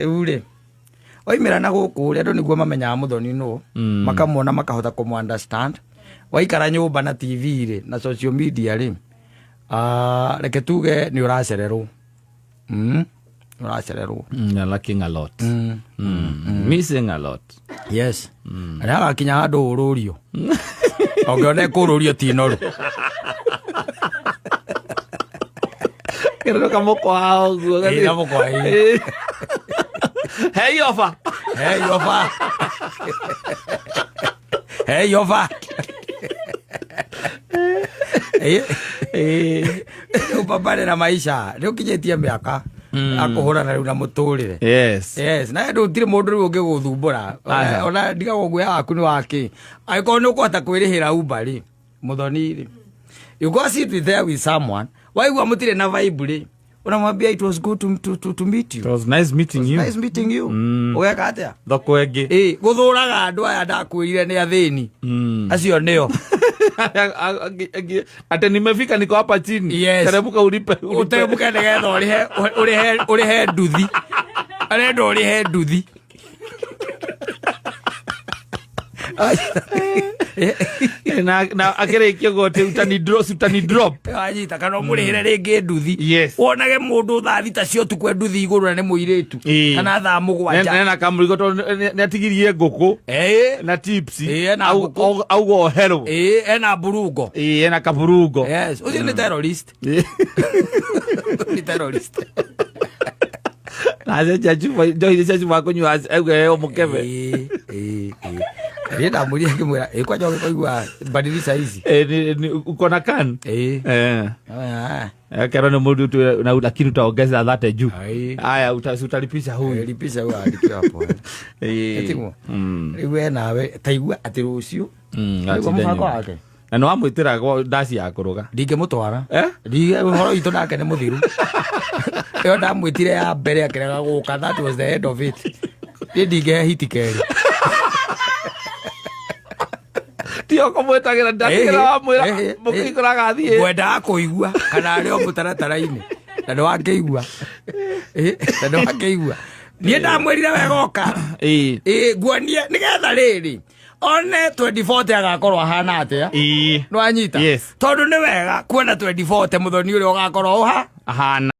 Rĩu rĩ, waimĩra na gũkũ rĩ, andũ nĩguo mamenyaga Mũthoni nũ, makamuona, makahota kũmũ understand. Waikara nyũmba na TV rĩ, na social media rĩ, ah, reke tuge nĩ ũracererwo. Nĩ ũracererwo. You're lacking a lot. Missing a lot. Yes. Na nĩ hagakinya handũ ũrũrio, ũngĩona kũrũrio ti noru. Kĩrĩro kamũkwa ũguo. Ĩĩ, kamũkwa, ĩĩ. Hey ofa. Hey ofa, hey ofa. Rĩu pambane na maisha, rĩu ũkinyĩtie mĩaka akũhũrana rĩu na mũtũrĩre. Yes, na andũ gũtirĩ mũndũ rĩu ũngĩgũthumbũra. Aca. Ona ndigagwo guoya waku nĩ wakĩ, angĩkorwo nĩ ũkũhota kwĩrĩhĩra Uber rĩ, Mũthoni rĩ, you go sit with there with someone, waigua mũtirĩ na vibe rĩ, unamwambia, "It was good to meet you." It was nice meeting you. "Nice meeting you." Ũgeka atĩa? Thoko ĩngĩ. Ĩ, gũthũraga andũ aya ndakwĩrire nĩ athĩni. Acio nĩo. Ate nimefika, niko hapa chini. Yes. Teremuka ulipe. Ulipe. Ũteremũke nĩgetha ũrĩhe ũrĩhe ũrĩhe nduthi, arenda ũrĩhe nduthi. Na akĩrĩkia ũguo atĩ utani drop, utani drop. Wanyita, kana ũmũrĩhĩre rĩngĩ nduthi. Wonage mũndũ thaa 6 cia ũtukũ e nduthi igũrũ na nĩ mũirĩtu. Kana thaa 7. Nena kamũrigo tondũ nĩ atigirie ngũkũ na chips. Ĩĩ, ena ngũkũ. Auga oherwo. Ĩĩ, ena mburungo. Ĩĩ, ena kaburungo. Yes, ũcio nĩ terrorist, nĩ terrorist. Na acenjia cuba njohi cia cuba kũnyua, auga eo mũkebe. Ĩĩ, ĩĩ, ĩĩ. Niĩ ndamwĩrire ngĩmwĩra, ĩ, kwanja ũgĩkũigua badilisha hizi. Eh, uko na can. Ĩĩ. Eh. Ah. Kero nĩ mũndũ na lakini utaongeza thate juu. Ai. Aya, si utalipisha huyu. Eh, lipisha huyu aandike hapo. Ĩĩ. Ĩtiguo? Rĩu we nawe taigua atĩ rũciũ nĩguo atinda mũbango nyũmba. wake. Na nĩ wamwĩtĩra ndaci ya kũruga. Ndingĩmũtwara. Eh? Ũhoro witũ nake nĩ mũthiru. Ĩyo ndamwĩtire ya mbere akĩrega gũka, that was the end of it. Niĩ ndingĩhe hiti kerĩ. Tio kũmwĩtagĩra, ndatigĩra wamwĩra mũkĩhingũra agathiĩ. Ngwendaga kũigua kana arĩ o mũtaratara-inĩ, na nĩ wakĩigua. Ĩ, na nĩ wakĩigua niĩ ndamwĩrire wega oka. Ĩ, nguonie nĩgetha rĩrĩ one 2040 agakorwo ahana atĩa. Nĩwanyita? Yes. Tondũ nĩ wega kuona 2040 Mũthoni ũrĩa ũgakorwo ũha Ahana.